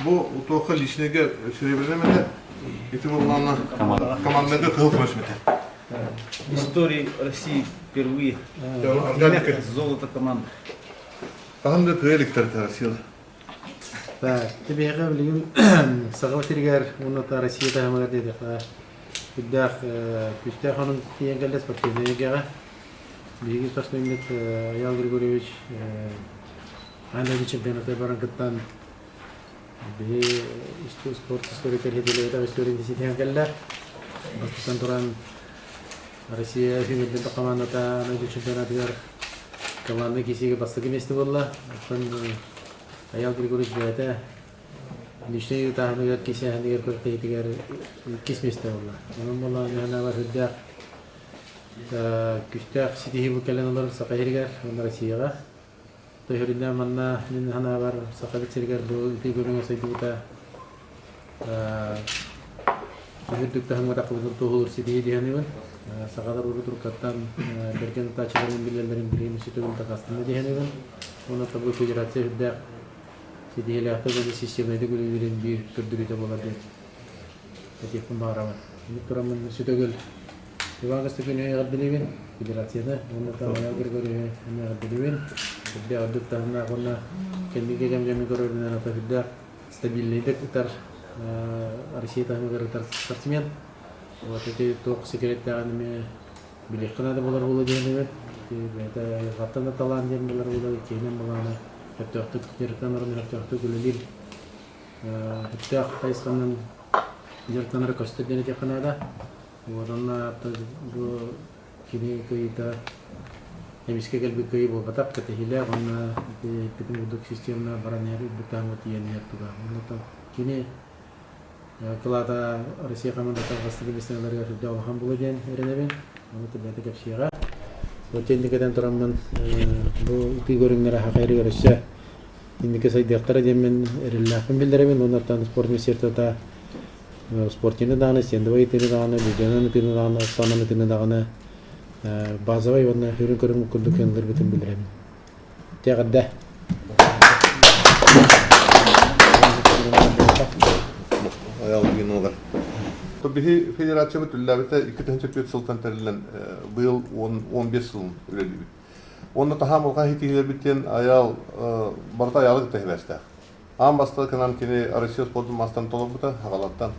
Бу утуоха личныйга серебряный металл, ити буоллаҕына командага кыһыл көмүс металл. В истории России впервые золото команда. Хаһан да кыа иликтэр Россия. Так, тибиэхэ билигин Саха сиригэр уонна Россия таһымыгар диэтэххэ үрдээх күүстээх онон тиийэн кэллэ спортивнай эйгэҕэ. Биһиги спортсмеммит Аял Григорьевич аан дойду чемпионата баран кыттан Биһи спорт история кэллэ история ситиһэн кэллэ. Бастатан туран Россия үһүгүрдэн командата дойду чемпионатыгар командный кисигэ бастакы миэстэ буолла. Оттон Аял Григорьевич бэйэтэ личный ытааһыныгар кисээһинигэр күрэхтэһиитигэр иккис миэстэ буолла. Онон буолла миһанабар үрдээх күүстээх ситиһии бу кэлэн олорор Саха сиригэр уонна Россияҕа. Төһөрүнэ манна мин санаабар Сахабыт сиригэр бу ытыы көрүҥэ сайдыбыта үрдүк таһымҥа тахсыбытын туоһулуур ситиһии диэхинибин. Сахалар урут уруккаттан бэргэн ытааччыларын билэллэрин билигин өссө төгүл дакаастана диэхинибин. Уонна бу федерация үрдээх ситиһиилээхтик уонна системнайдык үлэлиирин биир көрдөрүүтэ буолар диэн этиэхпин баҕарабын. Инник тураммын өссө төгүл Иван Костякиновы эҕэрдэлиибин, федерацияны уонна Тамара Григорьевы эмиэ эҕэрдэлиибин. Үрдээх үрдүк таһымнаах уонна кэнники кэм-кэми көрөрүнэн ата үрдээх стабильнайдык ытар Россия таһымыгар ытар спортсмен. Вот ити туох секреттээҕин эмиэ билиэххэ наада буолар буолуо диэн эбит. Ити бэйэтэ айылҕаттан да талаан диэн буолар буолар, иккиһинэн былаана сөптөөхтүк дьарыктанарын сөптөөхтүк үлэлиир сөптөөх хайысханан дьарыктанара көстөр диэн этиэххэ наада. Уонна бу кини кыайыыта эмискэ кэлбит кыайыы буолбатах, кэтэһиилээх уонна эппитим курдук системно баран иһэр үрдүк таһымҥа тиийэн иһэр туга. Онно кини кылаата Россия командата бастакы миэстэлэригэр сүрдээх улахан буолуо диэн эрэнэбин. Ону бэйэтэ кэпсиэҕэ. Бу инникитин тураммын бу ытыы көрүҥнэрэ хахайрыгар өссө инники сайдыахтара диэммин эрэллээхпин биллэрэбин. Уонна спорт министерствота спортивный даҕаны, стендовай ытыыны даҕаны, бүддьүөнэн ытыыны даҕаны, санан ытыыны даҕаны базовай уонна үрүҥ көрүҥ курдук кыалларбытын билэбин. Эҕэрдэ! Айалгинолар. Биһи федерациябыт үллээбитэ 2004 сылтан тэриллэн быйыл 15 сылын үлэлиибит. Уонна таһаам улахан ситиһиилэрбит диэн айаал барыта айаалы кытта сибээстээх. Аан бастакынан кини Россия спордун маастарын толорбута, аҕалартан.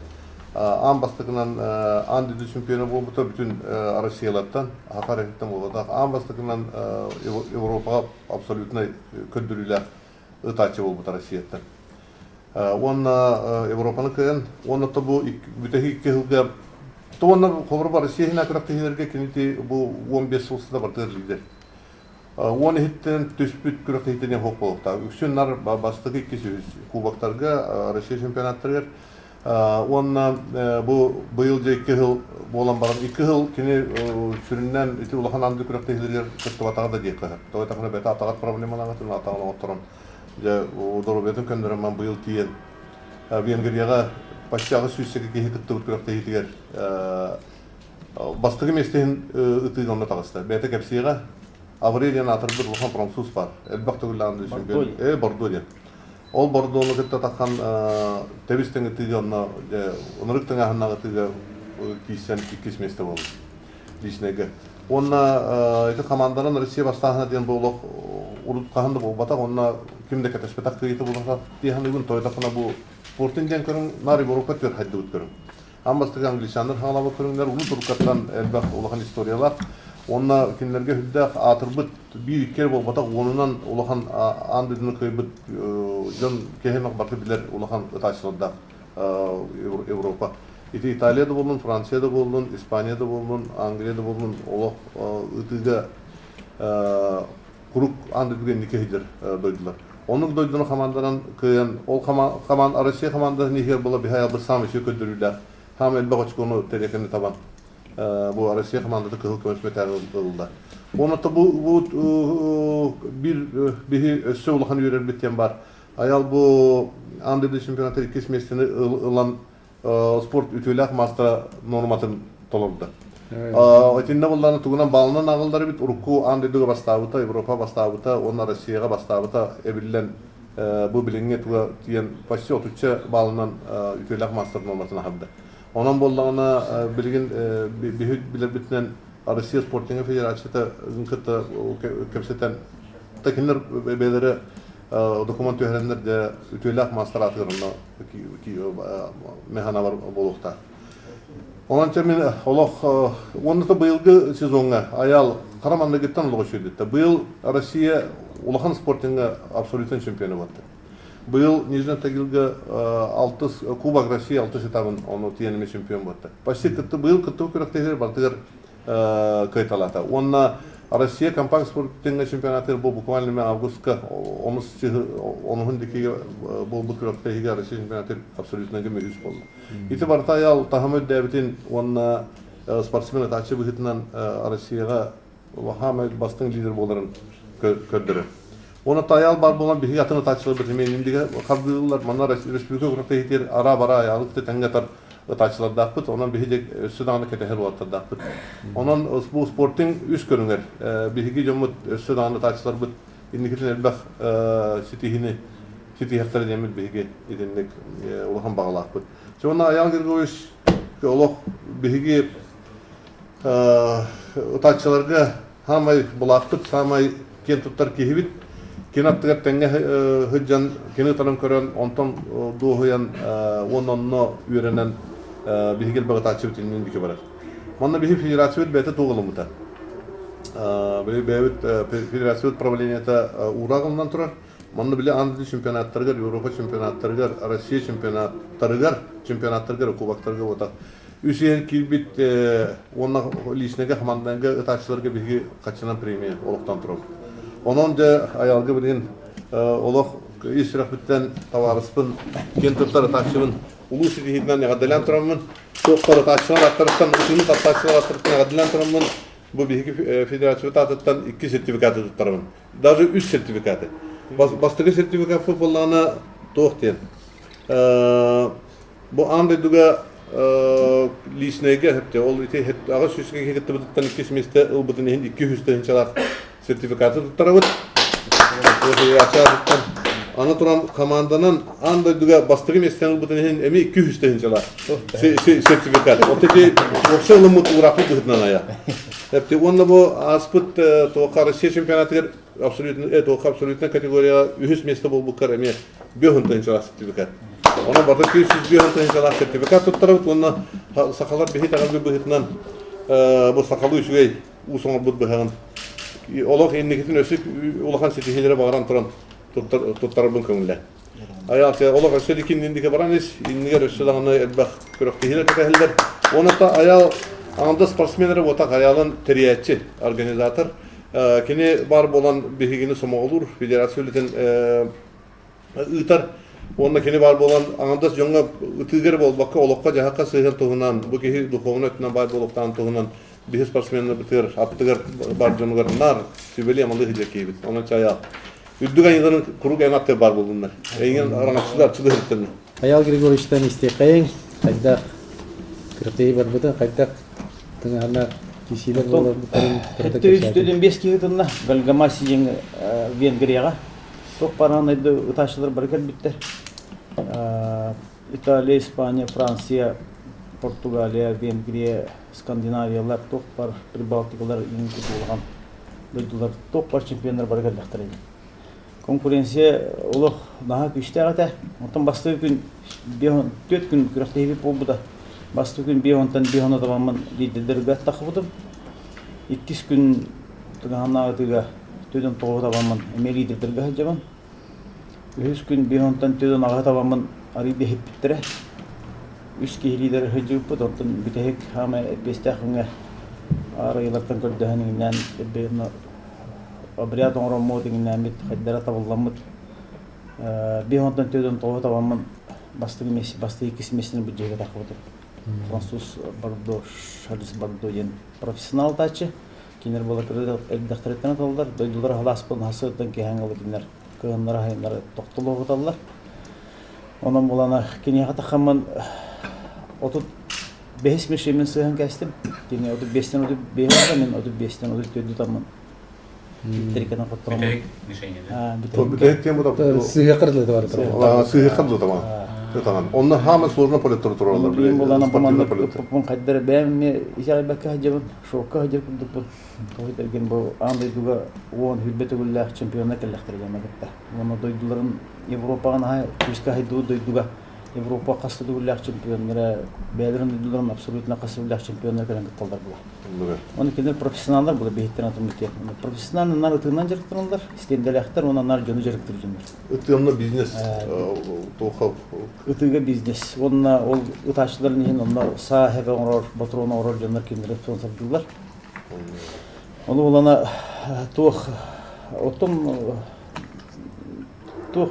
Аан бастакынан аан дойду чемпиона буолбута бүтүн Россиялартан, Саха Россияттан буолбатах. Аан бастакынан Европаҕа абсолютнай көрдөрүүлээх ытааччы буолбута Россияттан. Уонна Европаны кыайан, уонна то бу бүтэһик икки сылга то уонна холобура Россия иһинэн күрэхтэһиилэргэ кинити бу 15 сыл устата барытыгар лидер. Уон иһиттэн түспүт күрэхтэһиитин суох буолуохтаах. Үксүн нар бастакы иккис үһүс кубоктарга Россия чемпионаттарыгар уонна бу быйыл дьэ икки сыл буолан баран икки сыл кини сүрүннээн ити улахан анды күрэхтэһиилэригэр кыттыбатаҕа да диэххэ сөп. Тоҕо диэтэххинэ бэйэтэ атаҕар проблемалаах этин атаҕын оҥотторон дьэ доруобуйатын көннөрөн ман быйыл тиийэн Венгрияҕа почти 802 киһи кыттыбыт күрэхтэһиитигэр Бастакы миэстэтин ытыыга онно таҕыста. Бэйэтэ кэпсиэҕэ. Аврелий диэн аатырбыт улахан француз баар. Элбэх төгүллээх чемпион. Бордо диэн. Ол Бордону кытта таххан тэбис тэҥ ытыыга онно ынырык тыҥааһыннаах ытыыга киирсэн иккис миэстэ буолла. Личнэйгэ. Уонна ити команданан Россия бастааһына диэн бу олох урут хаһан да буолбатах. Онно ким да кэтэспэтэх кыайыыта буолбатах. Тиэханыгын тойдохуна бу спортин диэн көрүҥ наар Европа түөр хайдыбыт көрүҥ. Аан бастакы англичаннар хаалабыт көрүҥнэр улуу туруккаттан элбэх улахан историялаах. Уонна кинилэргэ сүрдээх аатырбыт биир-икки эрэ буолбатах уонунан улахан аан дойдуну кыайбыт дьон киһи барыта билэр улахан ытааччылардаах Европа. Ити Италия да буоллун, Франция да буоллун, Испания да буоллун, Англия да буоллун олох ытыыга куруук аан дойдуга инники сылдьар дойдулар. Оннук дойдуну хамаанданан кыайан, ол хамаан Россия хамаандатын иһигэр буола биһи айалбыт саамай үчүгэй көрдөрүүлээх, саамай элбэх очкону тэриэкэни табан бу Россия хамаандата кыһыл көмүс мэтээли ылла. Онон бу биир биһи өссө улахан үөрэрбит диэн баар. Айал бу аан дойду чемпионата иккис миэстэни ылан спорт үтүөлээх маастара нуорматын толордо. Итиннэ буллааны тугунан баалынан аҕыллар эбит. Урукку аан дойдуга бастаабыта, Европа бастаабыта уонна Россияҕа бастаабыта эбиллэн. Бу билиҥҥи туга тиийэн почти отучча баалынан үтүөлээх маастар нуорматын аһарда. Онон буоллаҕына билигин биһи билэрбитинэн Россия спортивнай федерацията кытта кэпсэтэн кинилэр бэйэлэрэ документ түһэрэннэр дьэ үтүөлээх маастар аатыгар онно механабар буолуохтаах. Онон чэ мин олох уонна быйылгы сезоҥҥа Айаал хара манныгыттан олох үчүгэйдик. Быйыл Россия улахан спортиҥҥа абсолютно чемпиона буолла. Быйыл Нижний Тагилга алтыс Кубок России алтыс этабын ону тиэними чемпион буолла. Почти кытты быйыл кыттыбыт күрэхтэһиилэр барытыгар кыайталаата. Уонна Россия компакт спортивнай чемпионатыгар бу буквально августка онус онуһун дикиге буолбут күрэхтэһиигэ Россия чемпионатыгар абсолютно үһүс буолла. Ити барыта айал таһым үрдээбитин уонна спортсмен ытааччы быһыытынан Россияҕа хаамай бастыҥ лидер буоларын көрдөрөр. Уонна тайаал бар буолан биһиги атын ытааччыларбыт эмиэ иннигэ хардыыллар. Манна республика күрэхтэһиитигэр ара-бара айаалык тэҥҥэ атар ытааччылардаахпыт. Онон биһиги өссө даҕаны кэтэһэр уолаттардаахпыт. Онон бу спортинг үс көрүҥэр биһиги дьоммут өссө даҕаны ытааччыларбыт инникитин элбэх ситиһиини ситиһиэхтэрэ диэммит биһиги итинник улахан баҕалаахпыт. Уонна Аян Григорьевич олох биһиги ытааччыларга саамай былаахпыт, саамай киэн туттар киһибит. Кини аттыгар тэҥҥэ сылдьан, кини ытарын көрөн, онтон дуоһуйан уонна онно үөрэнэн биһиги элбэх ытааччыбыт иннин диэки барар. Манна биһи федерациябыт бэйэтэ туох ылыммыта. Били бэйэбит федерациябыт правлениета уураах ылынан турар. Манна били аан дойду чемпионаттарыгар, Европа чемпионаттарыгар, Россия чемпионаттарыгар, чемпионаттарыгар, кубоктарга вот үс иһэн киирбит уонна личныйга хамаанданга ытааччыларга биһиги хаччынан премия олохтоон турабыт. Онон дьэ айалга билигин олох ис сүрэхпиттэн табаарыспын, киэн туттар ытааччыбын улуу ситиһиитинэн эҕэрдэлээн тураммын, суохтар ытааччылар аттарыттан, ытыыны таптааччылар аттарыттан эҕэрдэлээн тураммын, бу биһиги федерациябыт аатыттан икки сертификаты туттарабын. Даже үс сертификаты. Бастакы сертификат буоллаҕына туох диэн. Бу аан дойдуга личнэйгэ өттө ол ити 800 киһи кыттыбытыттан иккис миэстэ ылбытын иһин 200 тыһыынчалаах сертификаты туттарабыт. Аны туран команданан аан дойдуга бастакы миэстэни ылбытын иһин эмиэ 200 тыһыынчалаах сертификат. Вот эти уопсай ылыммыт уураахпыт быһыытынан айа. Эпти уонна бу ааспыт туохха Россия чемпионатыгар абсолютно туохха абсолютно категорияҕа үһүс миэстэ буолбуккар эмиэ 5 тыһыынчалаах сертификат. Онон барыта 205 тыһыынчалаах сертификат туттарабыт уонна сахалар биһи таҥарбыт быһыытынан бу сахалыы үчүгэй уус оҥорбут быһаҕын олох инникитин өссө улахан ситиһиилэри баҕаран туран туттарарбын көҥүлэ. Айаал олох өссө да инники баран ис, иннигэр өссө даҕаны элбэх күрэхтэһиилэр кэтэһэллэр. Уонна Айаал аҥардас спортсмен эрэ буотах Айаалын тэрийээччи, организатор. Кини баар буолан биһигини сомоҕолуур, федерация үлэтин ыытар уонна кини баар буолан аҥардас дьоҥҥо ытыыга эрэ буолбакка олоххо-дьаһахха сыһыан туһунан бу киһи духовнай өттүнэн баар буолуохтааҕын туһунан биһи спортсменнарбытыгар аттыгар бар дьонугар наар сүбэлии-амалыы сылдьар киһибит. Онон чайаал. Үрдүк айыыларын куруук эн аттыгар баар буоллуннар. Эйигин араҥаччылар арчылыы сырыттыннар. Айаал Григорьевичтан истиэххэйиҥ. Хайдах кыртыйы барбытын, хайдах тыҥаһына кисиилэр буоларбыттарын Үстүдүн бес киһи ытынна. Гальгамаси диэн Венгрияҕа. Туох бараанайды ытааччылар бары кэлбиттэр. Италия, Испания, Франция, Португалия, Венгрия, Скандинавиялар, туох бар Прибалтикалар иҥин кутуулахан дойдулар туох бар чемпионнар бары кэллэхтэрэ. Конкуренция олох наһаа күүстээх этэ. Онтон бастакы күн 4 күн күрэхтэһиибит буолбута. Бастакы күн 5 онтон 5 табаммын лидердэргэ таххыбытым. Иккис күн тыгаһаннаабытыга 4-9 табаммын эмиэ лидердэргэ сылдьабын. Үһүс күн 5 онтон 4-8 табаммын арыый биһиппиттэрэ. Үс киһи лидер сылдьыбыппыт, онтон бүтэһик хаамай эппиэстээх күҥҥэ аар айылартан көрдөһөн иҥнээн обряд оҥороммут иҥнээммит хайдара табылламмыт 5 онтон 4-9 табаммын бастакы бастакы иккис миэстэни быдьыыга таххыбытым. Француз Бордо Шарлиз Бордо диэн профессионал тааччы. Кинилэр буолар элбэхтэриттэн аталлар, дойдулара халааспын хасыаттан киһэҥ ылы кинилэр кыһыннара хайыннары тохтолуохуталлар. Онон булана киниэхэ тахаммын 35 мишемин сыһан кэстим. Кини 35-тен 35 мин 35-тен 34 таммын. Бииттериккэнэн хоттороммут. Бүтэһик мишень Бүтэһик тема Сыһыахха дылы бар. Сыһыахха дылы тамам. Тамам. Онно хаама сложно полеттар тураллар. Билим булана бу маннык ыппыппын хайдара бэйэм эмиэ итэҕэйбэккэ сылдьабын, шокка сылдьар курдукпун. Тоҕо диэтэргин бу аан дойдуга уон сүүрбэ төгүллээх чемпионнар кэллэхтэрэ диэн кытта. Уонна дойдуларын Европаҕа наһаа күүскэ сайдыбыт дойдуга Европа хас да төгүллээх чемпионнара, бэйэлэрин дойдуларын абсолютно хас төгүллээх чемпионнара кэлэн кытталлар була. Оны кинилэр профессионаллар була биһиттэн атын битиэн. Профессионал нар ытыынан дьарыктаналлар, стенделээхтэр уонна нар дьону дьарыктыыр дьоннор. Ытыамна бизнес туоха Ытыыга бизнес. Уонна ол ытааччыларын иһин онно саа хэбэ оҥорор, ботуруон оҥорор дьоннор кинилэри спонсордууллар. Ону булана туох оттон туох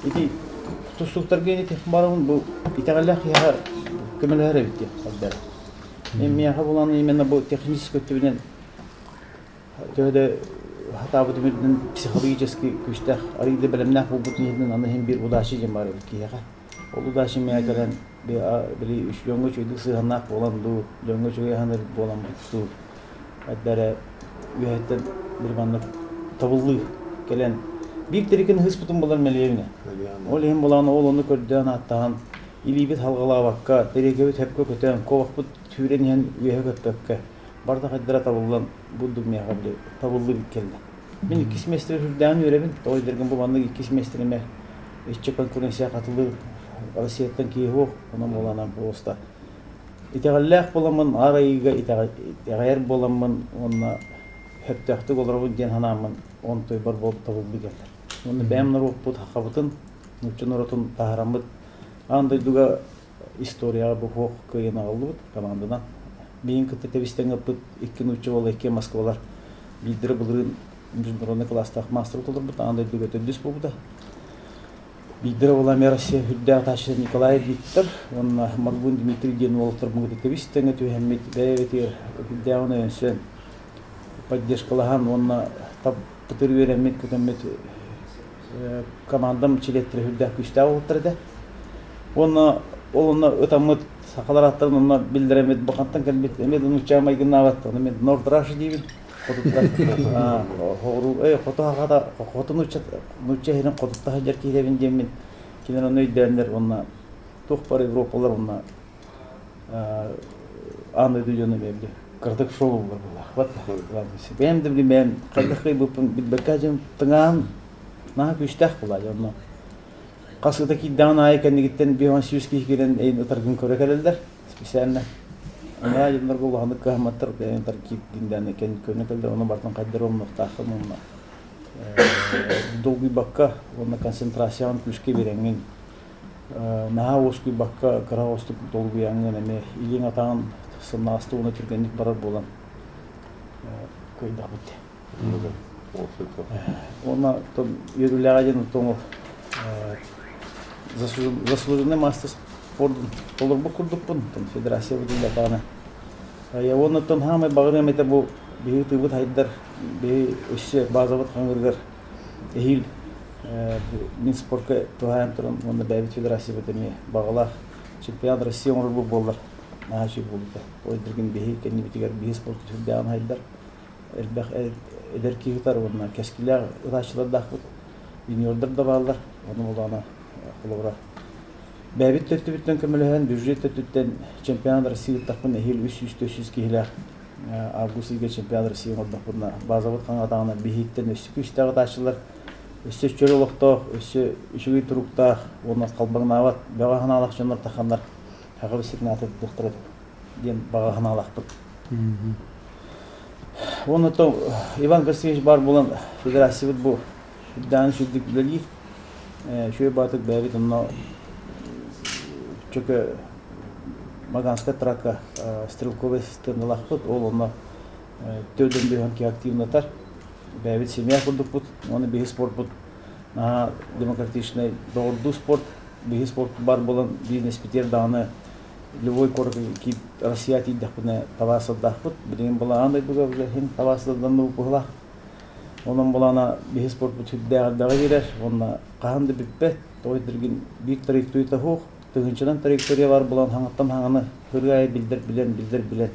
ити тустууктарга ити барабын бу итэҕэллээх киһиэхэ көмөлөһөр эбит диэн хайдара. Мен миэхэ булан именно бу технический өттүбүнэн төһө да хатаабытым үрдүнэн психологически күүстээх арыый да бэлэмнээх буолбутун иһинэн аны иһин биир удача диэн баар эбит киһиэхэ. Ол удача миэхэ кэлэн били дьоҥҥо үчүгэйдик сыһыаннаах буолан дуу, дьоҥҥо үчүгэй аһынар буолан дуу хайда эрэ үөһэттэн били маннык табыллыы кэлэн биир тэрикин ыһыспытым булар мэлиэбинэ. Ол иһин булан ол ону көрдөөн ааттаһан илиибит халҕалаабакка, тэриэкэбит хөпкө көтөн, куобахпыт сүүрэн иһэн үөһэ көппөккө барда хайдара табыллан бурдук миэхэ били табыллыы кэллэ. Мин иккис миэстэбэр сүрдээҕин үөрэбин. Тоҕо диэтэргин бу маннык иккис миэстэни иччэ конкуренция хатылыы Россияттан киһи суох, онон буоланан просто итэҕэллээх буоламмын, аар айыыга итэҕэйэр буоламмын уонна сөптөөхтүк олоробун диэн санааммын онтуйбар табыллыы кэллэр. Уонна бэйэм норуоппут хаххабытын, нуучча норуотун таһаараммыт аан дойдуга историяҕа бу суох кыайан аҕаллыбыт команданан. Миигин кытта тэбис-тэҥ ыппыт икки нуучча уола икки Москвалар биирдэрэ былырыын международный кылаастаах маастар толорбут, аан дойдуга төрдүс буолбута. Биирдэрэ уола эмиэ Россия үрдээх тааччыта Николай Виктор уонна Маргун Дмитрий диэн уолаттар муҥутуу тэбис-тэҥҥэ түһэммит бэйэ-бэйэтигэр үрдээҕин өйөнсөн поддержкалаһан уонна таппытыр үөрэммит көтөммүт командам чилиэттэрэ үрдээх күүстээх уолаттар этэ. Уонна ол онно ытаммыт сахалар ааттарын онно биллэрэммит бу хантан кэлбит эмиэ да нуучча майгыннаабат ону мен Норд Раша диибин хотуттар хоҕуруу эй хоту хахата хоту нуучча нуучча иһинэн хотутта сылдьар киһитэбин диэммин кинилэр онно өйдөөннөр уонна туох бар европалар уонна аан дойду дьоно эмиэ били кыратык шоу булар буоллах бэйэм да билим бэйэм хайдах кыайбыппын билбэккэ дьон тыҥаан наһаа күүстээх буолаа дьонно хас ыта киирдэҕин аайы кэннигиттэн биһон сүүс киһи киирэн эйин ытаргын көрө кэлэллэр специально анаа дьоннорго улаханнык кыһамматтар бэйэн ытар киирдиҥ кэн көрүнэ кэллэр ону бартан хайдары умнуохтааххын уонна долгуйбакка уонна концентрацияҕын күүскэ биэрэҥҥин наһаа уоскуйбакка кыра оҕустук долгуйаҥҥын эмиэ илииҥ атаҕын сымнаҕастык уонна түргэнник барар буолан кыайдахпыт. Уонна үөрүүлээҕэ диэн оттон заслуженный мастер спордун толорбут курдукпун федерация бутуллатаҕына. Уонна оттон хаамай баҕарыам этэ бу биһиги тыыбыт хайдар биһи өссө базабыт хаҥырыгар эһиил мин спорка туһаайан туран уонна бэйэбит федерациябыт эмиэ баҕалаах чемпионат России оҥорорбут буоллар наһаа үчүгэй буолбута. Ол эргин биһи кэннибитигэр биһи спорт сүрдээҕин хайдар элбэх эдэр киһи ытар уонна кэскилээх ытааччылардаахпыт юниордар да бааллар. Ону булаана холобура бэйэбит төртүбүттэн көмөлөһөн бюджет өттүттэн чемпионат России ыттахпын эһиил 300-400 киһилээх август ыйга чемпионат России оҥордохпутуна базабыт хаҥатаҕына биһииттэн өссө күүстээх ытааччылар өссө чөл олохтоох, өссө үчүгэй туруктаах уонна халбаҥнаабат бөҕө санаалаах дьоннор тахханнар Сахабыт сирин аатырдыахтара диэн баҕа санаалаахпыт. Уонна то Иван Константинович баар буолан федерациябыт бу үрдээн сүрдүк үлэлиир. Үчүгэй баатык бэйэбит онно чөкө Маганскай тракка стрелковый системалаахпыт. Ол онно төрдөн бөһөн ки активнатар. Бэйэбит семья курдукпут. Уонна биһи спортпут наһаа демократичный доҕордуу спорт. Биһи спорт бар буолан бизнеспитигэр даҕаны любой куоракка Россия тиийдэхпинэ табаасырдаахпыт. Билигин былаан дойдуга билигин табаасырданыы быһылаах. Онон былаана биһи спортпут сүрдээх элбэҕи биэрэр уонна хаһан да бүппэт. Тоҕо диэтэргин биир траекторията суох, тыһыынчанан траектория баар буолан хаҥаттан хаҥаны ырыа аайы билдэр билэн, билдэр билэн.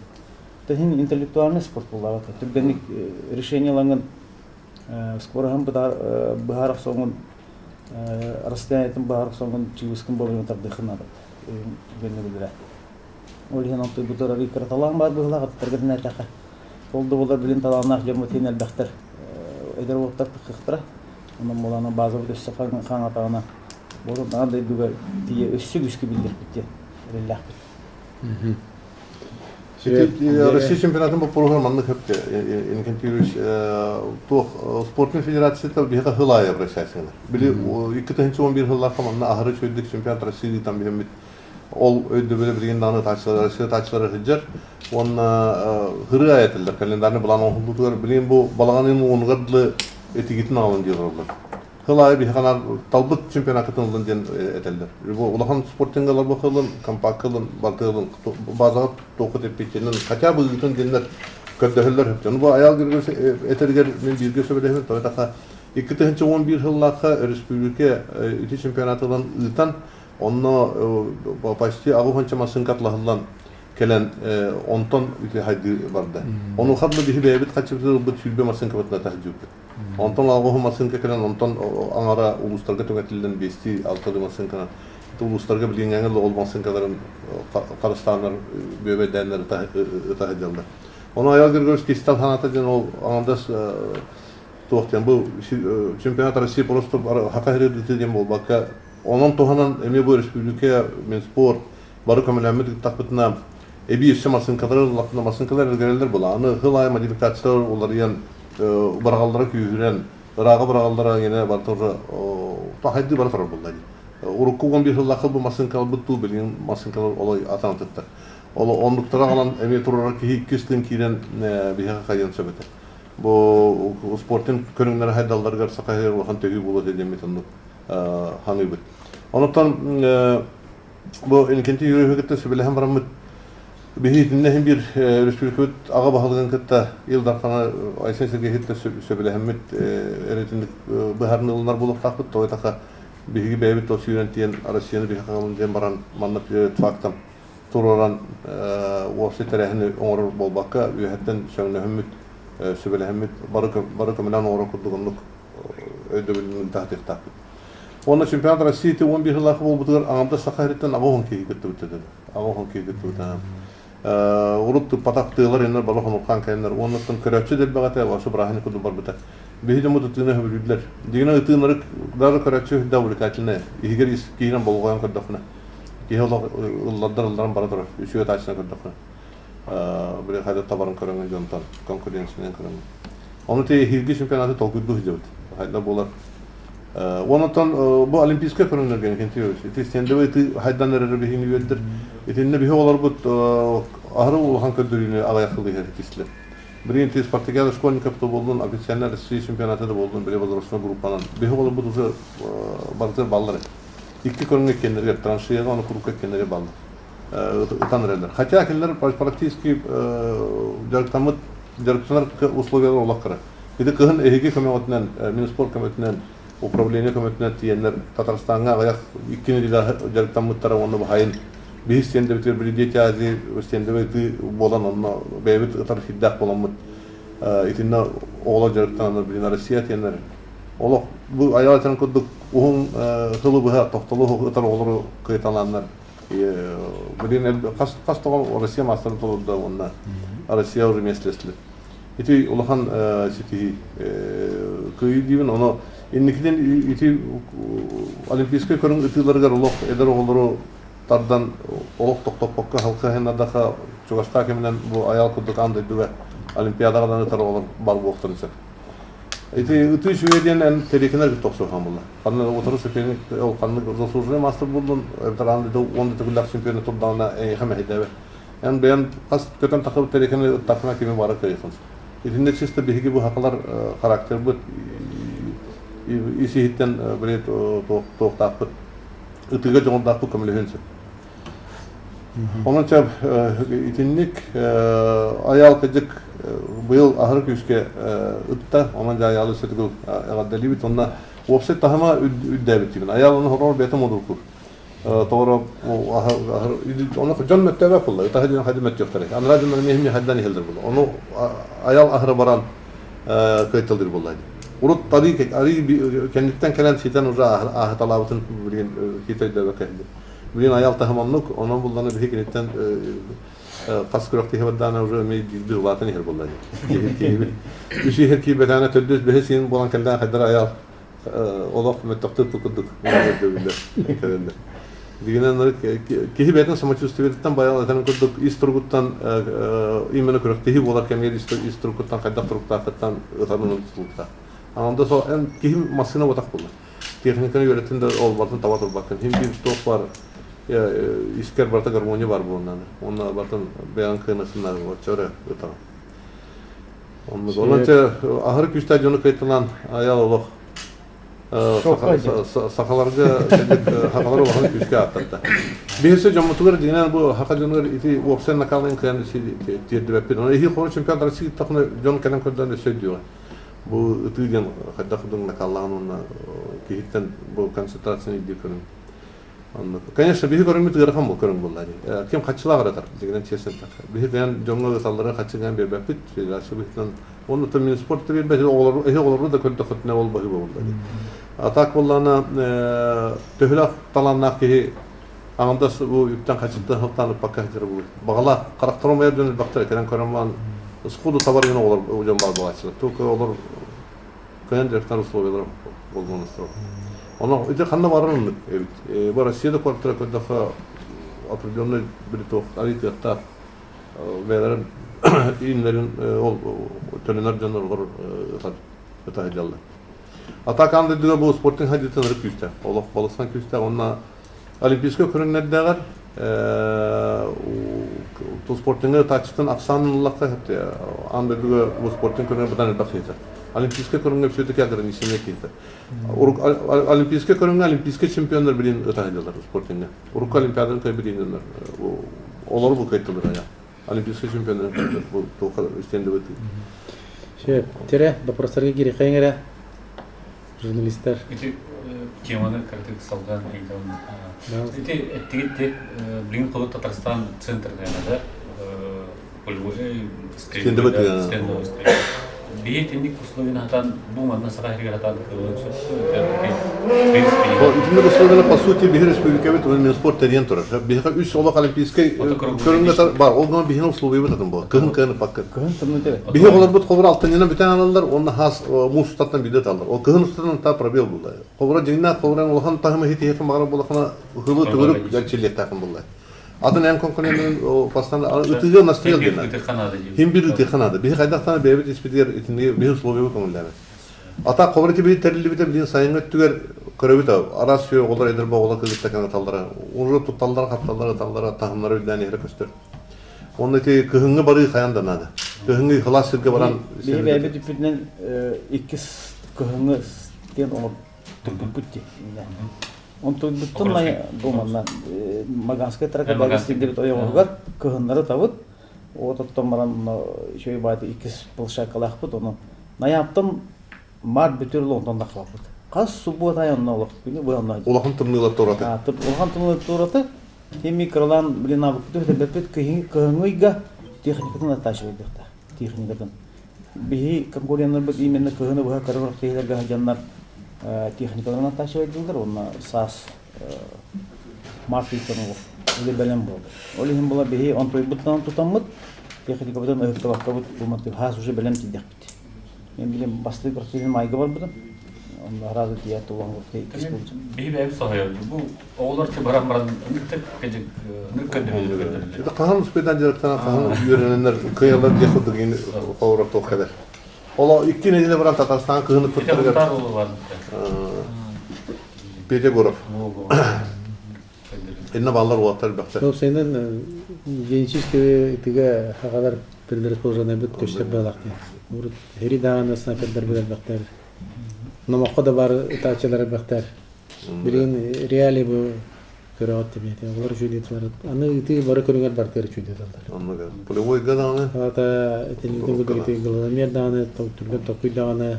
Тыһын интеллектуальный спорт буоллаҕа. Түргэнник решение ылаҥын скороһын быһаар охсоҥун расстояниетын быһаар охсоҥун чыыбыскын болуйун тардыаххын наада. Түргэнник үлэлээ. Ол иһин онтуйбутугар арыый кыра талаан баар быһыылаах аттаргытын этэхэ. Ол да буоллар билин талааннаах дьоммут иһин элбэхтэр эдэр уолаттар таххыахтара. Онон буолаана базабыт өссө хаҥатаҕына буолан аан дойдуга тиийэ өссө күүскэ биллэрбит диэн эрэллээхпит. Россия чемпионатын боппуруоһугар маннык хөптө Иннокентьевич туох спортивный федерацията биһиэхэ сыл аайы обращайсыгынар. Били 2011 сыллаахха манна аһары үчүгэйдик чемпионат России ыытан биһэммит ол өйдөбүлэ билигин даҕаны ытааччылар Россия ытааччылара сылдьар уонна һырыы этэллэр календарный былаан оҥоһуллуутугар билигин бу балаҕан ыйын уонугар дылы этигитин аҕалан диэн олороллор. Сыл аайы биһиэхэ наар талбыт чемпионакытын ылын диэн этэллэр. Бу улахан спортингалар бу ылын, компакка ылын, барыта ылын, базаҕа туоххут эппиттиэнэн хотя бы ыытын диэннэр көрдөһөллөр сөптөн. Бу Айаал Григорьевич этэригэр мин бииргэ сөбүлэһэбин, тоҕо эттэххэ 2011 сыллаахха өрөспүүбүлүкэ ити чемпионаты ылан ыытан, онно почти аҕыс массыынка атлаһыллан кэлэн онтон ити хайдыы барда. Онуоха да биһи бэйэбит хаччыбытын ылбыт 20 массыынкабытын атаһдьыппыт. Онтон алгыһы массыынка кэлэн, онтон аҥара улуустарга түҥэтиллэн биэстии алталыы массыынканан улуустарга билиҥҥээҥи ол массыынкаларын харыстааннар бүөбэйдээннэр ыта сылдьаллар. Ону Айал Григорьевич Кистал санаата диэн ол аҥардас туох диэн бу чемпионат России просто хака сири диэн буолбакка онон туһанан эмиэ бу республика Минспорт бары көмөлөөммүт ыыттахпытына эбии өссө массыынкалары ыллахпына массыынкалар эргэрэллэр була аны сыл аайы модификациялар уларыйан быраҕаллара күүһүрэн ырааҕы быраҕаллара гэнэ барыта уже хайдыы бара турар буолла дии урукку 11 сыллаахха бу массыынкаларбыт дуу билигин массыынкалар олой атаан ол оннуктара аҕалан эмиэ турара киһи иккис тыын киирэн биһиэхэ хайыан сөп этэ бу спортинг көрүҥнэрэ хайдалларыгар саха сиригэр улахан төһүү буолуо этэ диэммит оннук ханыыбыт онуттан Бу Иннокентий Юрьевиһы кытта сүбэлэһэн бараммыт биһи итиннэ иһин биир республикабыт аҕа баһылыгын кытта Ил Дархана Айсен Сергеевич кытта сөбүлэһэммит эрэтинник быһаарыныы ылынар буолуохтаахпыт. Тоҕо диэтэххэ биһиги бэйэбит тос сүүрэн тиийэн Россияны биһиэхэ аҕалын диэн баран манна фактом туруоран уопсай тэрээһини оҥорор буолбакка үөһэттэн сөҥнөһүммүт, сүбэлэһэммит бары бары көмөлөөн оҥорор курдук оннук өйдөбүлүн таһытыахтаахпыт. Уонна чемпионат России 11 сыллаах буолбутугар аҥардас саха сириттэн 80 киһи кыттыбыт этэ. 80 киһи кыттыбыта. Урут тыппатах тыалар иннэр бары хонуккаан кэлэннэр уоннаттан көрөөччү да элбэх этэ, вообще бырааһынньык курдук барбыта. Биһи дьоммут ытыыны сөбүлүүллэр. Дигинэ ытыынары даже көрөөччү үрдэ увлекательный. Иһигэр ис киһинэн болҕойон көрдөххүнэ. Киһи олох ыллардар ылларан бара турар. Үчүгэй ытааччынан көрдөххүнэ. Били хайда табарын көрөҥүн дьонтон конкуренциянан көрөҥүн. Ону те эһиилги чемпионаты толкуйдуу сылдьабыт. Хайда буолар. Онтон бу олимпийскай көрүҥнэргэ Иннокентьевич, ити стендовый ытыы хайдан эрэр биһигини үөрдэр. Итиннэ биһи олорбут аһары улахан көрдөрүүнү аҕыйах сыл иһэр итистилэр. Билигин ити спартакиада школьников да буоллун, официальная Россия чемпионата да буоллун, били возрастной группанан биһи олорбут уже барытыгар баллар. Икки көрүҥҥэ иккиэннэригэр траншеяҕа уонна курукка иккиэннэригэр баллар. Ытан эрэллэр. Хотя кинилэр практически дьарыктаммыт дьарыктанар условиялар олох кыра. Ити кыһын эһиги көмөҕүтүнэн, Минспорт көмөтүнэн, управление көмөтүнэн тиийэннэр Татарстаҥҥа аҕыйах икки нэдиэлэ дьарыктаммыттара уонна баһайын биһи стендебитигэр били Дети Азии стендебэ ытыы буолан онно бэйэбит ытар сирдээх буоламмыт итиннэ оҕолор дьарыктананнар билин Россия тиэннэр олох бу айаал этэрин курдук уһун сылы быһа тохтолу ытар оҕолору кыайталааннар билин хас хас тоҕо Россия маастарын толордо уонна Россия уже миэстэлэстилэр. Ити улахан ситиһии кыайыы диибин, ону инникитин ити олимпийскай көрүҥ ытыыларыгар олох эдэр оҕолору тардан олох тохтоппокко халка ханнадаха чугастаа кэминэн бу айаал курдук аан дойдуга олимпиадаҕа ытар оҕолор бар буолуохтарын сөп. Ити ытыы үчүгэй диэн эн тэриэкинэр кытта охсуохаан буолла. Ханна утары соперник ол ханнык заслуженный мастер буллун, эбэтэр аан дойду 10 да төгүллээх чемпиона турдаҕына эйиэхэ мэһэйдээбэт. Эн бэйэм хас көтөн тахсыбыт тэриэкэни ыттаххына кими баара кыайыаххын сөп. Итиннэ чисто биһиги бу сахалар характербыт ис иһиттэн били туохтаахпыт ытыыга дьоҕурдаахпыт көмөлөһүөн сөп. Онон чэ итинник айаал кыдьык быйыл аһары күүскэ ытта, онон дьэ айаалы өссө эҕэрдэлиибит. Онно уопсай таһыма үрдээбит диибин. Айаал ону хороор бэйэтэ модуркур. Тоҕоро ону дьон мөттөөбөт буолла. Ытаһы дьон хайда мөттүөхтэрэй. Анараа дьоннор эмиэ эмиэ хайдан иһэллэр буолла. Ону аял аһара баран кыайталыыр буолла. Урут арыы арыы кэнниттэн кэлэн ситэн уже ааһыталаабытын билигин киһи өйдөөбөккө иһэллэр. Билигин аял таһым оннук, онон буллана биһи киниттэн хас күрэхтэһи бардаана уже эмиэ биирдии улаатан иһэр буолла. Киһи үс иһэр киирбэтэҕинэ төрдүс бэһис иһин буолан кэллэҕин хайдара аял олох мөттөхтөр курдук өйдөбүллэр кэлэллэр. Дигинэн киһи бэйэтин самочувствиетыттан баян этэн курдук ис туругуттан именно күрэхтэһии буолар кэмигэр ис туруккуттан хайдах туруктаахыттан ытарын тутулуктаах. Ананда со эн киһи массыына ботах буолар. Техниканы үөрэттин да ол бартын таба турбаккын. Хим биир туох бар искер барта гармония бар буолнаны. Онна бартын бэйэн кыанасыннар оччо ытар. Онон чэ аһары күүстээх дьону кыайталаан айал олох сахаларга сахалар улахан күүскэ ааттатта. Биһиси дьоммутугар дьиҥинэн бу саха дьонугар ити уопсай накалын кыайан тиэрдибэппит. Ону эһиил хоро чемпионат России тахына дьон кэлэн көрдөөн өссө өйдүөҕэ. Бу ытыы диэн хайдах курдук накаллаан уонна киһиттэн бу концентрацияны ирдиир көрүҥ. Оннук. Конечно, биһи көрүҥмүт ыарахан бу көрүҥ буолла дии. Ким хаччылаах ыратар, дьиҥинэн честно эттэххэ. Биһи кыайан дьоҥҥо ыталлары хаччы кыайан биэрбэппит, федерация быһыытынан. Уонна то Минспорт да биэрбэт, оҕолору, эһи оҕолору да көрдөххүтүнэ ол баһыыба буолла дии. А так буоллаҕына, төһөлөөх талааннаах киһи аҥардас бу үптэн хаччыттан сылтаан ыппакка сылдьар буолуо. Баҕалаах харахтарын умайар дьон элбэхтэр кэлэн көрөн баран сходу табар гына оҕолор дьон баар буолааччылар. Только олор кыайан дьарыктанар условиялара болмонустар. Оно ити ханна барар оннук эбит. Бу Россияда квартира көрдөххө определенный били арыйтыахтаах бэйэлэрин ииннэрин ол төлөнөр дьоннор олор ыта сылдьаллар. А так аан дойдуга бу спортинг хайдыытын ырык күүстээх. Олох балысхан күүстээх. Онно Олимпийскай көрүҥнэрдээҕэр спортиҥҥа ытааччытын ахсаанын ыллахха аан дойдуга бу спортинг көрүҥэр быдан элбэх киһитэ. Олимпийскай көрүҥҥэ все-таки ограничение киһитэ. Олимпийскай көрүҥҥэ олимпийскай чемпионнар билин ыта сылдьаллар спортиҥҥа. Урукку олимпиаданы кыайбыт дьоннор олору бу кыайтылар Олимпийскай чемпионнар бу туохха стендовый. Все, тере, вопростарга кирихэйиҥ эрэ. Журналистар. Ити теманы кыратык салгаан ыйытабын. Ити эттигит билигин холу Татарстан центрная да стендовый Бие тинник условияны хатан бу манна саха сиригэр хатан кылын сөп. Итинник условияны по сути биһи республикабыт Минспорт тэрийэн турар. Биһиэхэ үс олох олимпийскай көрүҥҥэ бар. Ол гынан биһиги условиябыт атын буолар. Кыһын кыһын пакка. Кыһын тымныы Биһи оҕолорбут холобур алтынньынан бүтэн аналлар уонна хаас муус устаттан биирдэ ыталлар. Ол кыһын устатынан та пробел булла. Холобура дьиҥнээх холобура улахан таһымы хитиһиэхин баҕарар буоллахына ыһылы төгүрүк дьэрчиллиэхтээхин булла. Атын эн конкуреннарын постоянно ытыыга настрел диэн. Хим бир ытыха наада. Биһи хайдахтан бэйэбит испитигэр итинниги биһи условиябыт көҥүллээбэт. Ата холобура ити биһи тэриллибитэ билигин сайыҥҥы өттүгэр көрөбүт араас сүө оҕолор эдэр оҕолор кыргыттар кэнаталлара уже тутталлара хапталлара ыталлара таһымнара үрдээн иһэрэ көстөр. Онно ити кыһыҥҥы барыы хайан да наада. Кыһыҥҥы халаас сиргэ баран Биһи бэйэбит үппүтүнэн иккис кыһыҥҥы диэн оҥортурбуппут дии. Онтуйбуттан бу манна Маганскай тракторга сирдибит ойоҕоһугар кыһыннары табыт. От оттон баран үчүгэй баайда иккис площадкалаахпыт ону Найаптан Март бүтүр онтон тахсыбаппыт. Хас суббота айы онно олох күнү бу онно. Улахан тымныылар туораты. Улахан тымныылар туораты. Химми кыралаан блин абыкты өтөрбөппүт кыһыҥҥы ыйга техникатын оттачивайдыахтаах. Техникатын. Биһи конкуреннарбыт именно кыһыны быһа кыра киһилэргэ сылдьаннар техникаларын оттачивайдылар уонна саас март ыйтан олох үлэ бэлэм буолар. Ол иһин була биһи онтуйбуттан тутаммыт техникабытын ыһыктыбаккабыт бу хаас уже бэлэм тиийдэхпит. Мен билим бастыы көрсүһүн майга барбытым. Онно сразу тиийээт улахан иккис буолбутум. Биһи бэйэбит соһуйабыт. Бу оҕолор баран баран ынырык кэдьик ынырык көрдөрүүлэр. Это хаһан успедан дьарыктанан хаһан үөрэнэннэр кыайалар диэх курдук ини холоро туох кэлэр. Оло икки нэдиэлэ баран Татарстан кыһыны кыттарыгар Петя Гуров. Инна баллар уолаттар элбэхтэр. Уопсайынан генетически итигэ хагалар предрасположенныйбыт көстөр баалаах диэн. Урут хери даҕаны снайпердар элбэхтэр. Номоххо да бар ытааччылар элбэхтэр. Билигин реалии бу көрөҕүт тимиэти. Олор үчүгэй Аны ытыы бары көрүҥэр бартыгар үчүгэй даталлар. Оннук. Полевойга даҕаны. Ата итинник курдук глазомер даҕаны, түргэн токуй даҕаны,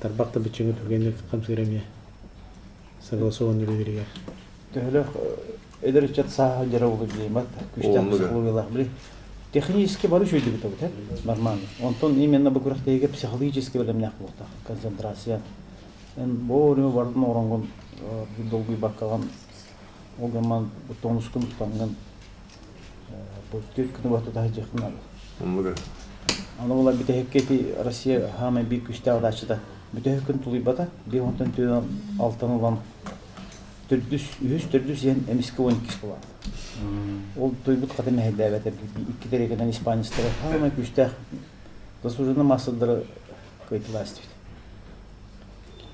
тарбах да быччыҥы түргэнник хамсыыр эмиэ. Согласован үлэлэригэр. Төһөлөөх эдэр ыччат сааһа дьара буолуо диэмэт күүстээх психологиялаах били технически бары үчүгэйдик ыытабыт э нормально. Онтон именно бу күрэхтэһиигэ психологически бэлэмнээх буолуохтаах концентрация. Эн бу өрүмү бардын оҥороҥҥун долгуйбаккаҕын ол гынан тонускун тутаҥҥын бу түөрт күнү быһа тута сылдьыаххын наада. Оннук. Аны була бүтэһиккэ ити Россия хаамай биир күүстээх ытааччыта бүтэһик күн тулуйбата. Биир онтон түөрт алтан ылан төрдүс, үһүс, төрдүс иһэн эмискэ 12 буолаат. Ол тойбут хата мэһэйдээбэтэ икки тэриэкэнэн испанецтары хаамай күүстээх заслуженный маастардары кыайтылаа истибит.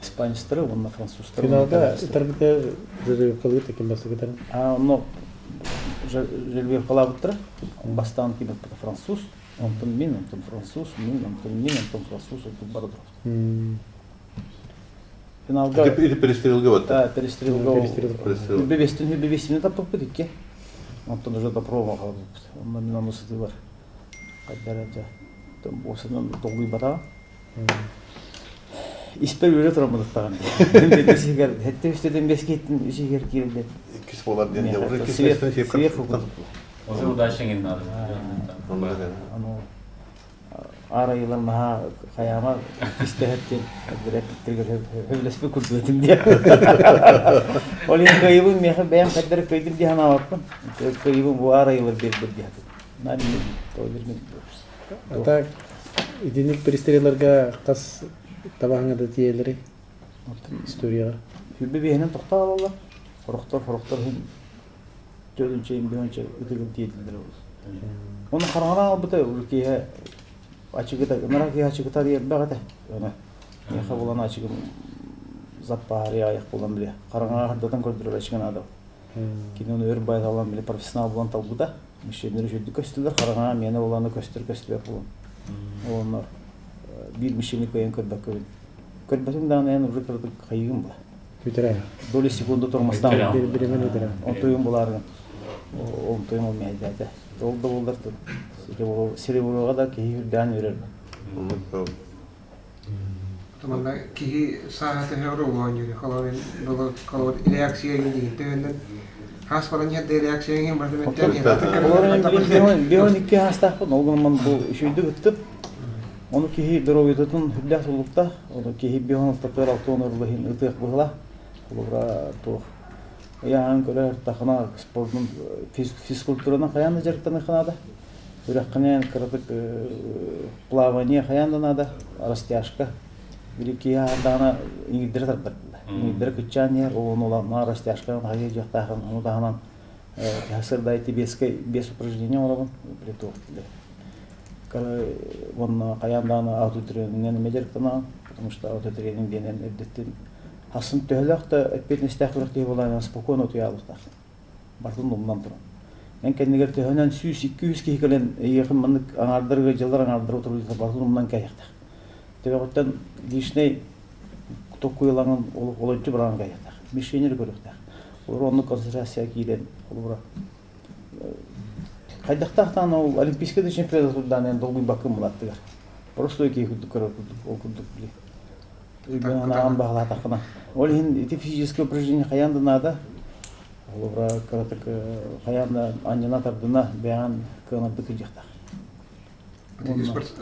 Испанецтары уонна французтары. Финалга ытарбыта жеребьевкалыыр таким бастакытарын. А, но жеребьевкалаабыттара. Бастаан киирбиппит француз, онтон мин, онтон француз, мин, онтон мин, онтон француз, онтон бары турабыт. Финалга Ити перестрелга батта. Да, перестрелга. Хүббэбэстин хүббэбэстини таппыппыт икки. Онтон уже допрома хаалбыппыт. Онно мин ону сытыылар. Хайдара дьэ. Осынан долгуйбатаҕым. Испэр үөрэ тураммытыттаҕын. Үсүгэр, хэттэ үстэтин бэс киһиттин үсүгэр киирэллэр. Иккис буолар диэн дьэ, уже иккис местаны сиэп Осы удача иҥин надо. Аны аар айылар наһаа хайаама истэһэр диэн эппиттэригэр сөбүлэспит курдук этим диэн. Ол иһин кыайыбын миэхэ бэйэм хайдары кыайдым дии санаабаппын. Кыайыбын бу аар айылар биэрдэр дии хатым. А так итинник перестрелларга хас табааҥҥа да тиийэллэрий историяҕа? Хүлбэ биэһинэн тохтоо алаллар. Хорохтор, хорохтор иһин төрүнчэ, имбиһонча ытыгын тиийдилэр ол. Оны хараҥаран албыта киэһэ ачыгыта, ынара киэһэ ачыгыта элбэх этэ. Аны миэхэ булан ачыгым заппаарыйа аяқ булан биле. Хараҥаҕа хардатан көрдөрөр ачыгын аадал. Кини оны өр байталан биле профессионал булан талбыта. Мишеннер үчүгдүк көстүлэр, хараҥаҕа миэнэ буланы көстөр көстүбэт булан. Олоннор биир мишени кыайан көрбөккөбүн. Көрбөтүм даҕаны эн уже кыратык хайыгым була. Бүтэрэ. Доли секунда тормозтаан. Биремен өтөрө. Онтуйум булаарыгын. Онтуйум ол мэһэйдээтэ. Ол да буоллар сереброға да киһи үрдээн үөрэр. Манна киһи сааһа төһө оруолу оонньуур. Холобур, холобур реакция диин төһөннөн хас баран иһэрдэ реакция иһин барда мөттөөн Бион икки хаастаахпын, ол гынан бу үчүгдүк ыттып, ону киһи доруобуйатын үрдээх тулуктаах, ону киһи бион алтатыгар алтыан оруолу иһин ытыах быһыла, холобура туох ыйааһын көрөр тахына спордун физкультуранан хайаан да дьарыктаныахха наада. Үрэххинэн кыратык плавание хайаан да наада, растяжка. Били киһи даҕаны иҥирдэрэ тардар. Иҥирдэрэ кыччаан иһэр, ол ону улахан растяжканан хайыы дьахтаахын, ону таһынан сырдай тибетскэй без упражнения оҥоробун, били туох уонна хайаан даҕаны аутотренинэн эмиэ дьарыктанаҕын, потому что аутотренинг диэн эрдэттэн хасын төһөлөөх да эппиэтинэстээх күрэхтэһии буолаан спокойно утуйаалыктаах. Барытын умнан туран. Эн кэннигэр төһөнөн 100-200 киһи кэлэн эйиэхин маннык аҥаардарыгар дьыллар аҥаардара утуруйда барытын умнан кээһиэхтээх. Төбөҕүттэн личнэй токкуйалаҥын олоччу быраҕан кээһиэхтээх. Мишенери көрүөхтээх. Олор оннук концентрация киирэн холобура хайдахтаах даҕаны ол олимпийскай да чемпионат турдаан эн долгуйбаккын булаттыгар. Простой киһи курдук көрөр курдук ол курдук били өйгөн баһылаатаххына. Ол иһин ити физическое упражнение хайаан да наада. Холобура кыратык хайаан да анньына тардына бэйэҕин кыанардык сылдьыахтаах.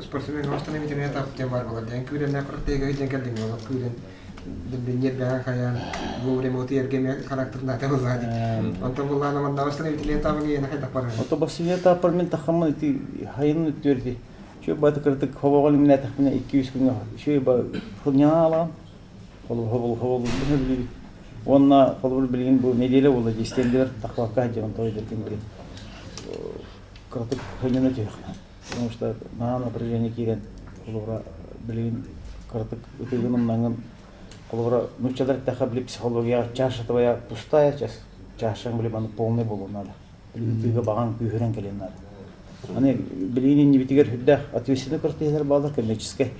Спортсмен оҥостон эмитинэ тап диэн баар буолар. Диэн күүрэннээх куртайга диэн кэлдиҥ ол күүрэн бинньиэр бэҕэ хайаан вовремя утуйарга эмиэ характернаата буоллаа дии. Онтон буллаана манна бастан эмитинэ табын иэнэ хайдах барар. Ото бассейне тааппар мин таххаммын ити хайын үттүөрди. Үчүгэй баҕайытык кыратык хобоҕо илимнээтэхпинэ икки-үс күҥҥэ үчүгэй ба хылньаалаан холобур холобур билибит уонна холобур билигин бу нэдиэлэ буолла дии стендилэр тахлакка сылдьабын тоҕо диэтин билин кыратык хынньана түһүөххэ потому что наһаа напряжение киирэн холобура билигин кыратык ытыгын умнаҥын холобура нууччалар эттэххэ били психология чаша твоя пустая чашаҥ били маны полный буолуон наада ытыыга баҕаҥ күүһүрэн кэлиэн наада. Аны билигин иннибитигэр сүрдээх ответственный квартиралар бааллар коммерческай.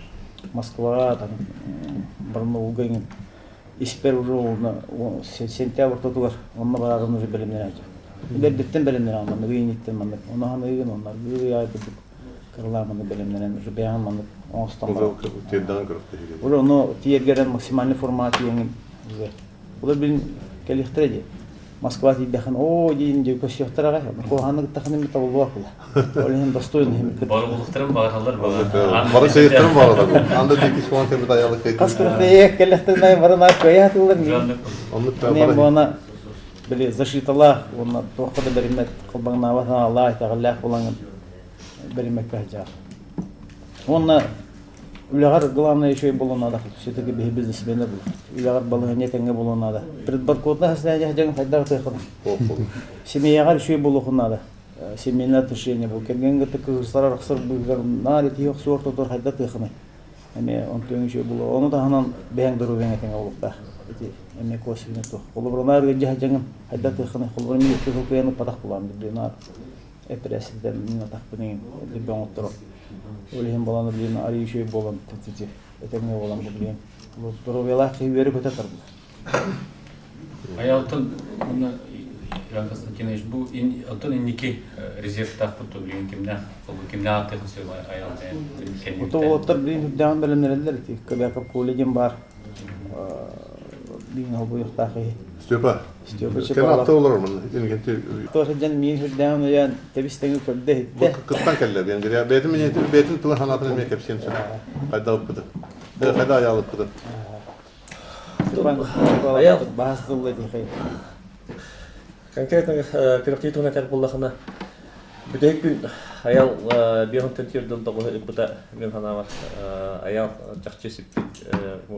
Москваҕа там Барнаулга иҥин испэр уже сентябрь ортотугар онно барарын уже бэлэмнэнэ Эрдэттэн бэлэмнэнэ маннык ыйыниттэн маннык ону ыйын онно ый аайы курдук кыралаан маннык бэлэмнэнэн уже бэйэҕин маннык оҥостон баран. Тиэрдэҕин көрөхтөһүгэр. Уже ону тиэргэрэн максимальный формат иэҥин уже. Олор билин кэлиэхтэрэ дии. Москва тиийдэххин оо диин дьэ көрсүөхтэр аҕай. Куһаҕаны кыттаххын эмит табыллыбат була. Ол иһин достойный иһин Бары булуктарын баҕараллар Бары кыйыттарын баҕараллар. Анда дикис фон кэмит аялы кыйдын. Хас күрэхтэйэ кэллэхтэринэ бары наар кыайа атыллар. Оннук Мен буона били защиталаах уонна туохха да бэриммэт холбоҥнаабат санаалаах итэҕэллээх буолаҥын бэриммэккэ сылдьаҕын. Уонна үлэҕэр главное еще и буолуон наада все-таки биһи бизнесменер буолар. Үлэҕэр балаһыанньа тэҥҥэ буолуон наада. Предбаркодна состояние дьаҥ хайдах тыахын. Семьяҕар үчүгэй буолуохун наада. Семейное отношение бу кэргэн кытта кыһырсар арахсар быыһыгар наар итии охсуор тотор хайда тыахыный. Эмиэ онтуйуҥ үчүгэй буолуо. Ону таһынан бэйэҥ доруобуйаҥ этэҥҥэ буолуохтаах. Ити эмиэ косвенно туох. Холобура наар ыалдьа сылдьаҥын хайда тыахыный. Холобура мин икки сыл кыайан ыппатах буолаам билбин наар эпэрээссийэтэ мин атахпын иҥин элбэх оҥотторо. Ол иһин буолан билигин арыый үчүгэй буолан ити этэҥҥэ буолан бу билигин доруобуйалаах киһи үөрэ-көтө тарбыт. Айалтан уонна Иван Константинович бу оттон инники резервтаахпыт то билигин кимнээх кимнээх ааттыахын сөп айал Ото уолаттар билигин үрдээҕин бэлэмнэрэллэр ити Кобяков Коля диэн баар билигин холбуйуохтаах киһи. Степа. Степа Кем атта олорор мын инигенти Туох сылдьан миин сүрдээҕин уйаан тэбис-тэҥи көрдө иһиттэ. Кыттан кэллэ Венгрия. Бэйэтин бэйэтин тылын санаатын эмиэ кэпсиэн сөп. Хайда ыппыты. Хайда айаалыппыты. Степан Николаевич баас тылла тихэй. Конкретно күрэхтии туһунан этэр буоллахына, бүтэһик күн Аял биэһунтан түөрдөн тоҕуһу ыппыта мин санаабар Аял чахчы сиппит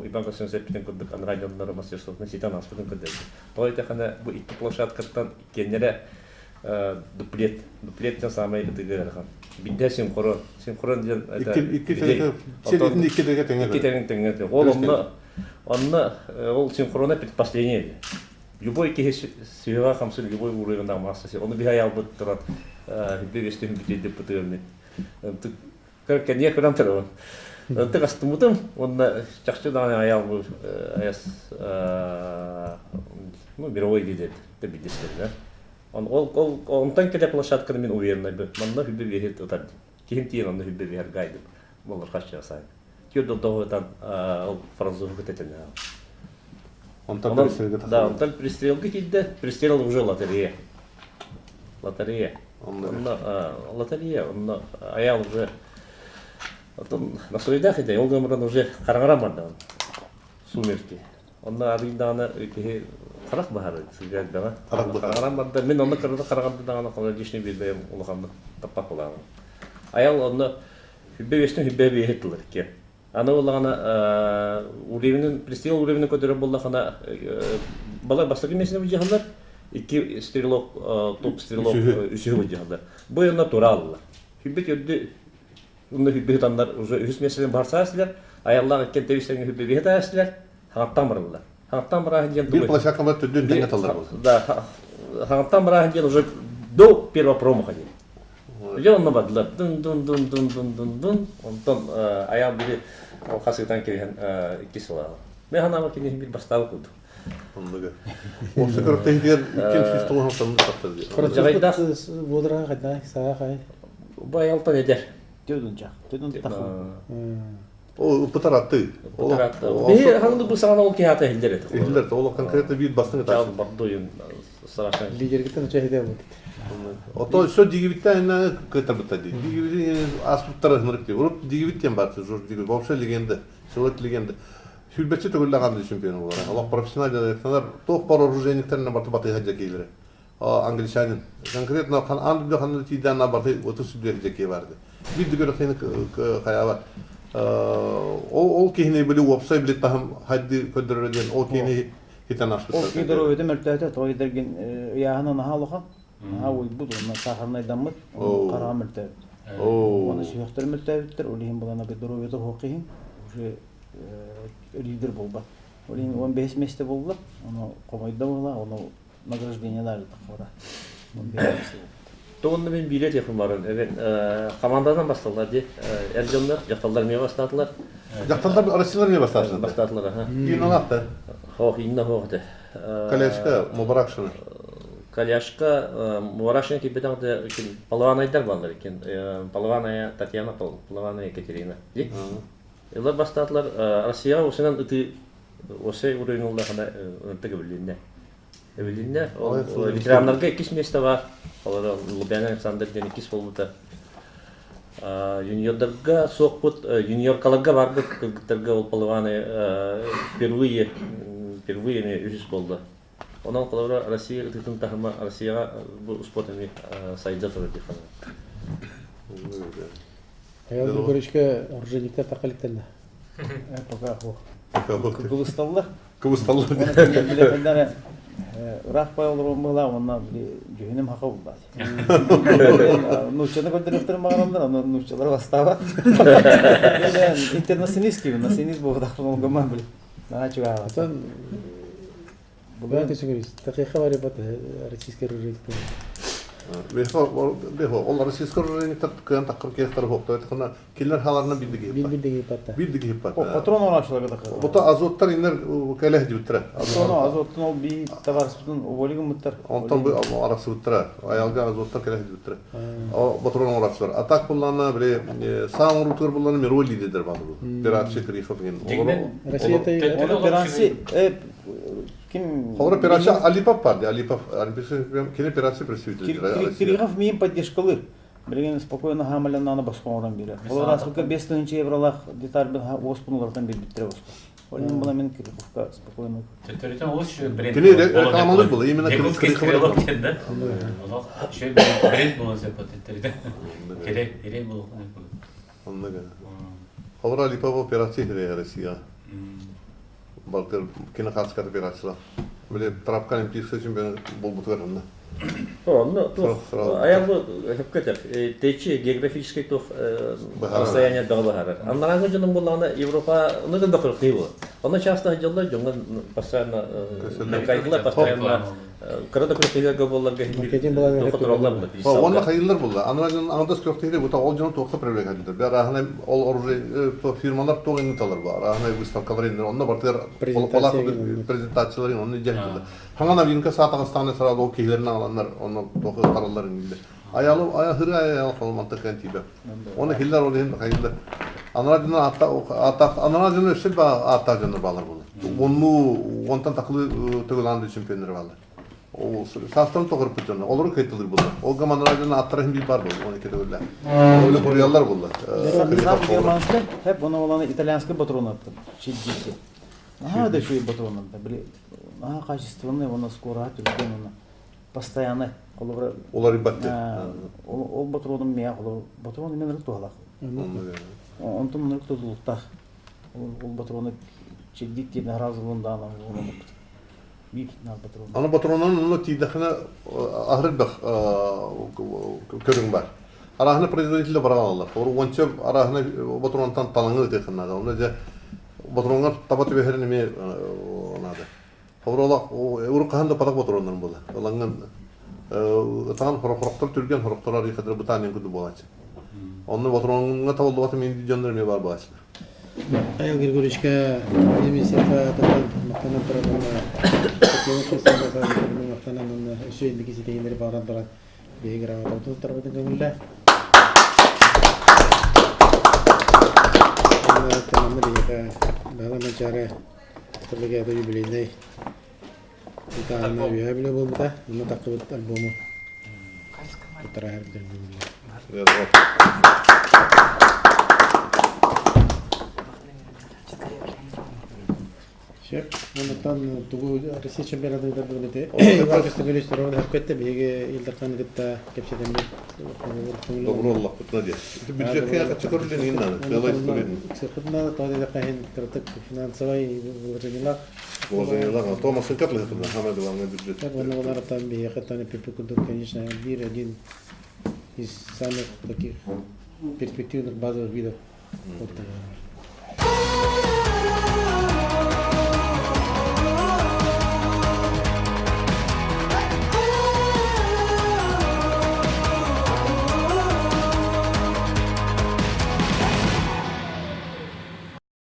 Иван Костин сиппитин курдук анараа дьоннору мастерствотун ситэн ааспытын көрдөрдө. Тоҕо диэтэххинэ бу икки площадкаттан иккиэннэрэ дуплет дуплет диэн саамай ытыгы ыарахан. Бидде синхрон синхрон диэн это икки икки тэҥэ икки тэҥ тэҥэ ол онно онно ол синхрона предпоследнее любой киһи сүһүөҕэ хамсыыр любой уровень массасы ону биһи айалбыт туран хүббэ бестүн бүтейдеп бытыгыммыт кэнниэ көрөн турабын ынтык астыммытым уонна чахчы даҕаны аял бу аяс ну мировой лидер билдистэринэ он ол ол онтон кэлэ площадканы мин уверенный манна хүббэ биэһи ытар киһим тиийэн онно хүббэ биэһэр гайдым болор хачча сайын түөрт додоҕутан ол французу кытэтин Онтон пристрелга Да, онтон пристрелга киирдэ. Пристрел уже лотерея. Лотерея. Онно лотерея, онно аял уже Отон настройдаах идэ, ол гынан уже хараҥаран барда сумерки. Онно арыйдаҕына киһи харах баһар сылдьар даҕа. Хараҥаран барда. Мин онно кырата хараҥарда даҕаны холо лишний биэрбэйим улаханнык таппат буолаҕым. Аял онно хүббэ биэстэн хүббэ биэһи тылар икки. Аны буоллаҕына уровенын, пристрел уровенын көрдөрөр буоллахына балар бастакы миэстэни былдьаһаллар, икки стрелок, топ стрелок үсүһү былдьаһаллар. Бу онно тура аллар. Хүббүт үрдү онно хүббү хытаннар уже үһүс миэстэнэн барсаа силэр, аяллаах иккен тэбис-тэҥҥэ хүббү биһи таайсилэр, хаҥаттан барыллар. Хаҥаттан барааһын диэн Биир площадкалар төрдүн тэҥҥэ таллар Да, хаҥаттан барааһын диэн уже до первого промаха диэн. Дьэ онно бардылар дун-дун-дун-дун-дун-дун-дун онтон айаал били хасыытан кириһэн иккис сылааҕа. Мен санаабар киниһин бир бастаабы курдук. Оннуга. Осы көрөктөһүгэр иккин сүүс тоҕус алтан тахсар дии. Дьаҕайдаах Буодураҕа хайдах саҕа хай. Бу аялтан эдэр. Төдүнчах. Төдүн тахы. Ол ыппытар атты. Ыппытар атты. Биһи ханны бу саҕана ол киһи ата иһиллэр этэ. Иһиллэр. Ол конкретно биир бастыҥ ытааччы. Бордуйун страшно. Лидергиттен учаһиде бут. Ото все дигибиттен инна кытарбыта ди. Дигибит аспыттара хынырык ди. Урут дигибит диэн бар. Жор дигибит. Вообще легенда. Человек легенда. Сүлбэччи төгүллэҕэн чемпион болар. Олох профессиональный туох бар оружейниктеринен барты батыха жакейлери. Англичанин. Конкретно хан ан хан тииден барты оту сүдү жакей барды. Биир да көрөхтөйүнэ хайаабат. Ол ол киһини били уопсай били таһым хайды көрдөрөр диэн ол киһини хитэн аспыттар. Ол киһи доруобуйата мөлтөөтө, тоҕо диэтэргин ыйааһына наһаа улахан, наһаа уйбут уонна саахарнайдаммыт, хараҕа мөлтөөбүт. Уонна сүһүөхтэрэ мөлтөөбүттэр, ол иһин булан доруобуйата суох киһи уже лидер буолбат. Ол иһин 15 миэстэ буолла, ону хомойдо буолла, ону награждениелар таххара. Тугунна мин биирэ этиэхпин баҕарабын. Эбэн команданан басталлар дии. Эр дьоннор, дьахталлар эмиэ бастаатылар. Дьахталлар Россиялар эмиэ бастаатылар. Бастаатылар, аха. Инналаахта. Хоох, инна хоох этэ. Коляшка Мубаракшина. Коляшка Мубаракшина киирбэтэх да Палаванайдар бааллар екен. Палаваная Татьяна, Палаваная Екатерина. Илар бастаатылар Россияҕа осынан ытыы осей уруйнуллахына ынтык билинне. Эбилиннэ. Ол ветераннарга иккис миэстэ баар. Олор Лубян Александр диэн иккис буолбута. Юниордарга суохпут, юниоркаларга барбыт кыргыттарга ол Полываны впервые впервые эмиэ үһүс буолла. Онон холобура Россия ытытын таһыма Россияҕа бу спорт эмиэ сайда турар дии саныыбын. Аял Григорьевичка оружейниктар тахаликталла. Пока Кыбысталлар. Кыбысталлар. Ыраах бай олорон быһылаа уонна дьүһүнүм хака булбат. Нууччаны көрдөрүөхтэрин баҕараллар, аны нууччалар бастаабат. Интернационалист киһи, националист буолбатахпын ол гымман били. Наһаа чугаһаабат. Бу Такиха барыбат российский рынок. Бехо, ол российский рынок кыан таккыр кехтар хоқтой тахына кинилэр халарына биддиги Биддиги хиппатта. Биддиги хиппатта. Патрон оҥороочуларга такыр. Бута азоттар иннер кэлэх дибиттэрэ. Патрону азоттун ол би табаарыспытын уволигыммыттар. Онтон бу арахсыбыттара. Аялга азоттар кэлэх дибиттэрэ. Патрон оҥороочулар. А так буллана били саан оҥоруутугар буллана мировой лидердер баалар. Операция Крихов деген. Россия Операция ким Холор операция Алипов бар Алипов кини операция представитель. Кирихов миин поддержкалыр. Билигин спокойно хаамаляннааны босхо оҥорон биэрэр. Холор ааспыкка 5 тыһыынча евролаах детальбын уоспун уларытан биэрбиттэрэ босхо. Ол иһин була мин Кириховка спокойно. Төттөрүтэн олус үчүгэй бренд. Кини рекламалыыр була, именно Якутский Кирихов. стрелок диэн да. Олох үчүгэй бренд буолуон сөп төттөрүтэн. Керек, керек буолуон Онно Холор Алипов операция кире Россия. Балтыр кини хаскат операциялар. Биле трапка олимпийский чемпион болбутугар онно. Онно аялы хөпкөтөр. Течи географический тух расстояние бөҕө баһарар. Аннараҥы дьонум буллаҕына Европа ну да бөкөрөхтүй буолар. Онно часто дьоллор дьоҥҥо постоянно мекайдылар постоянно кыра да күрөхтүгэргэ буолларга тоқотороллар була. Онно хайыллар буолла. Анара дьон аңдас күрөхтүгэр бута ол дьону туохта привлекательдер. Бер аһына ол оружие фирмалар туох иҥиталар бар. Аһына выставкалар иннер. Онно бартыгар презентациялар онно дьэһилер. Хаҥа новинка саатаҕыстааны сараады ол киһилэрин аҕаланнар онно туох тараллар иннилэр. Аялы ая хыры аял холманта кэн тиибэ. Оны хиллер ол иһин хайыллар. Анара дьоно атта атта анара дьоно өссө ба атта дьоно баалар буолар. Онну онтон такылы төгөлаан чемпионнар баалар. Ол саастан тоҕырпыт дьоно олору кыйтылыр буолар. Ол гам анара дьоно аттара хин бар буолар. Оны кетөгүллэр. Ол курьяллар буолар. Сам германский, хеп оны оланы итальянский патрон аттым. Чиддити. Наһаа да үчүгэй патрон атта. Били наһаа качественный, оны скоро түргэн, оны постоянно холобура Уларыйбатты. Ол патроным миа холобура патрон мен ырык туһалаах. Онтон ырык тутулуктаах. Ол патроны чиддит диэн аразылындаан биир наар патрон. Аны патронун онно тиийдэххинэ аһырбах көрүҥ бар. Араһына производитель бараҕалалар. Ол уонча араһына патронтан талаҥы ытыахыннаада. Онно дьэ патроҥҥар таба түбэһэрин эмиэ наада. Хобролах уруккаһан да патак патроннарын буола. Ылаҥҥын ытаан хорохтор түргэн хорохтор арыйхатыр бытаанын курдук буолааччы. Онно патроҥҥа табыллыбата мин дьоннор эмиэ бар буолааччылар. Павел Григорьевичка Министерство татан мактанан туран уонна Татьяна Христофоровна мактанан уонна өссө инники ситиһиилэри баҕаран туран биһиги грамотабытын туттарбытын көҥүллээ. Уонна тамамы биһиэхэ Баһылай Манчаары Тылыгата юбилейнай ытааһына үөһэ билэ буолбута. Онно таххыбыт альбому туттара иһэрбитин көҥүллээ. Сөп. Оннуттан тугу Россия чемпионатын ыытар Иван Костыгулич Рован хөпкөттө биһиги Ил Дархан кытта кэпсэтэммит. Добро Аллахпытына диэ. Бюджетке каччы көрүллэн иин надо. Целая история. Сырхытына тоҕо диэтэххэ кыратык финансовай вложениялаах. Вложениялаах. То машинка платит самое главное бюджет. Онно олар биһиэхэ тан эппиппит курдук, конечно, биир один из самых таких перспективных базовых видов спорта.